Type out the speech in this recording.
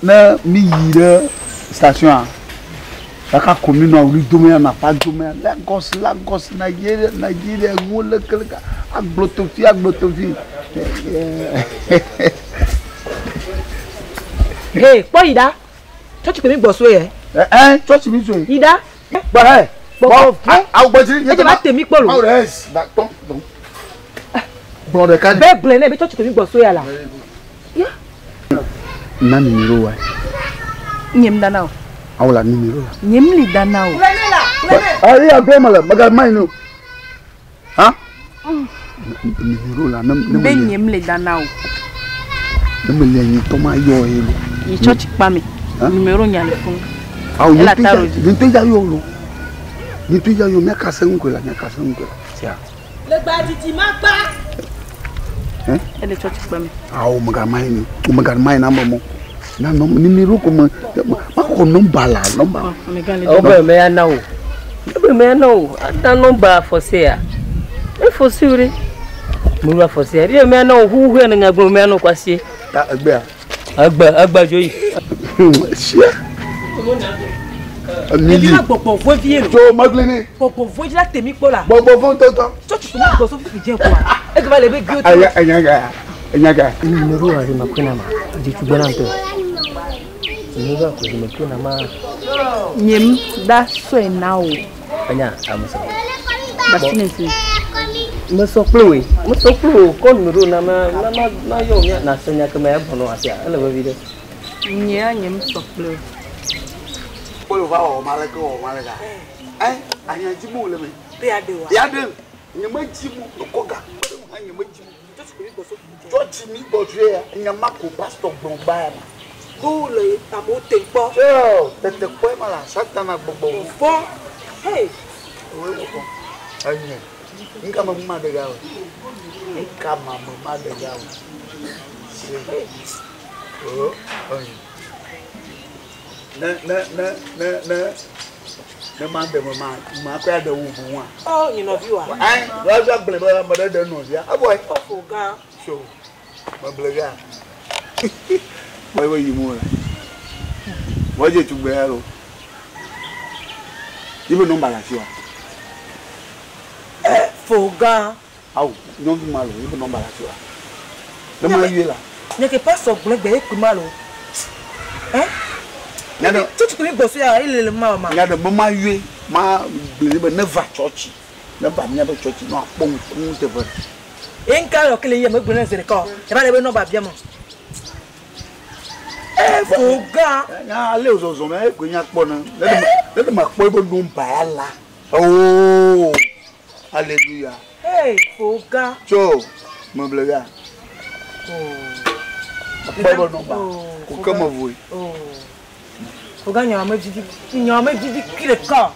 Ne mi yi ɖe station a, kaka commune a wuli dome ya nafa dome ya Lagos Lagos Nigeria Nigeria ŋu leke leke agblotofi agblotofi. Hey, kpɔ yi ɖa. Tsɔtsi kpe mi gbɔ so yɛ. Ɛ ɛ tsɔtsi mi so yi. Yi ɖa. Gbɔ hɛ. Gbɔgbɔ vɔ̃. Awu gbɔdzi. Edze va te mi kpɔ lo. Awu ɖe esi va tɔn tɔn. Gblɔ ɖeka. Bɛ gblɔe nɛ be tsɔtsi kpe mi gbɔ so ya la. Ya. Na numéro wa. Nye m dana o. Awu la numéro la. Nye m li dana o. Ayi agblɔ me le mega ma yi no. Ha? Numéro la ne ne Be nye m li dana o. Ne me le nyi tɔ ma yɔ ye lo. Yi tsɔtsi kpa me. Numéro nya le fún. Awo Ela ta ro dzi. nye ŋutɔ ya yɔ lo. Nye ŋutɔ ya yɔ mía kase ŋu la mía kase ŋu la. Sia. Le gba didi ma gba. Ele tsɔtsi kpa me. Awo mega ma yi no. Mega ma yi na me mo. Na nɔ numéro ko me ma xɔ nɔmba la nɔmba. Amegã le Ebe me ya na wo. Ebe me ya na wo. Ada nɔmba fɔse ya. E fɔse o ɖe. Mulu afɔse ya. Ebe me ya na wo hu hu ne nya gblɔ me ya na wo kwasi. Ta egbea. Egbe egbe dzo yi. Sia. Ɖevi ma gbɔgbɔ vɔ̃ vie lo. Tso megli ni. Gbɔgbɔ vɔ̃ dzi la te mi kpɔ la. Gbɔgbɔ vɔ̃ tɔtɔ. Tsɔtsi kpe mi gbɔ so fifi dze koa. Ege va le be gio. Aya enyaga enyaga. Numéro a ma kpe na ma. Dze na ŋutɔ. Numéro a ko ma kpe na ma. Nye m da sɔe na o. Enya amusɔ. Basi ne si. Mesɔ kple woe. Mesɔ kple wo. Kɔ numéro na ma na ma ma yɔ mía na se nya ke me ya gbɔnɔ asia. Ele vevi ɖe. Nye ya nye m sɔ kple o. Kpɔlɔ va wɔ ma leke wɔ ma leka. Ɛ anya dzi mo le me. Be ya de wa. Ya de nye me dzi mo kɔ ga kpe ɖe ŋu nye me dzi mo. Tsɔtsi mi gbɔ tso ya nye ma ko pastor gblɔ gba ya ma. Do le amewo te kpɔ. Tso tete kpɔe ma la satana gbɔgbɔ ŋu. Vɔ̃. Hey. Owe wɔ enye. Nka me ma ɖe ga o. Nka ma me ma ɖe ga o. Se. O enye. Ne ne ne ne ne ne ma ɖe me ma ma kɔ ya ɖe wo bu wa. Ɔ nye nɔvi wa. Ayi lɔzɔ gblẽ be ame ɖe ɖe nɔvia. Ebɔe. Ɔfo gã. So meble ga. Kpɔ ebe yi mu le. Wɔdze tugbe ya lo. Yibe nɔmba le asi wa. Ɛ fo gã. Awo nyɔnu ma lo yibe nɔmba le asi wa. Ne ma yue la. Nye ke pastor gblẽ gbe ekui ma lo. Ɛ? Nya ɖe. Tsɔtsi kpe mi gbɔ so ya ele le ma o ma. Nya ɖe me ma yue ma gblẽ be ne va tsɔtsi. Ne va míaƒe tsɔtsi ne akpɔ ŋku teƒe. Ye ŋka yɔ kele ye me gblẽ ne zi ɖeka o. Eva le be nɔmba bia me. Ɛ fo gã. Nya ale wòzɔzɔ me ekoe nya kpɔ ne. Ne ɖe ma kpɔ ebe nɔmba ya la. Oh, alléluia. Hey, fo gã. Tso meble ga. Kpɔ ebe nɔmba. Ko ke me voe. Oh. Fo gã nyawo me vivi nyawo me vivi kui ɖeka.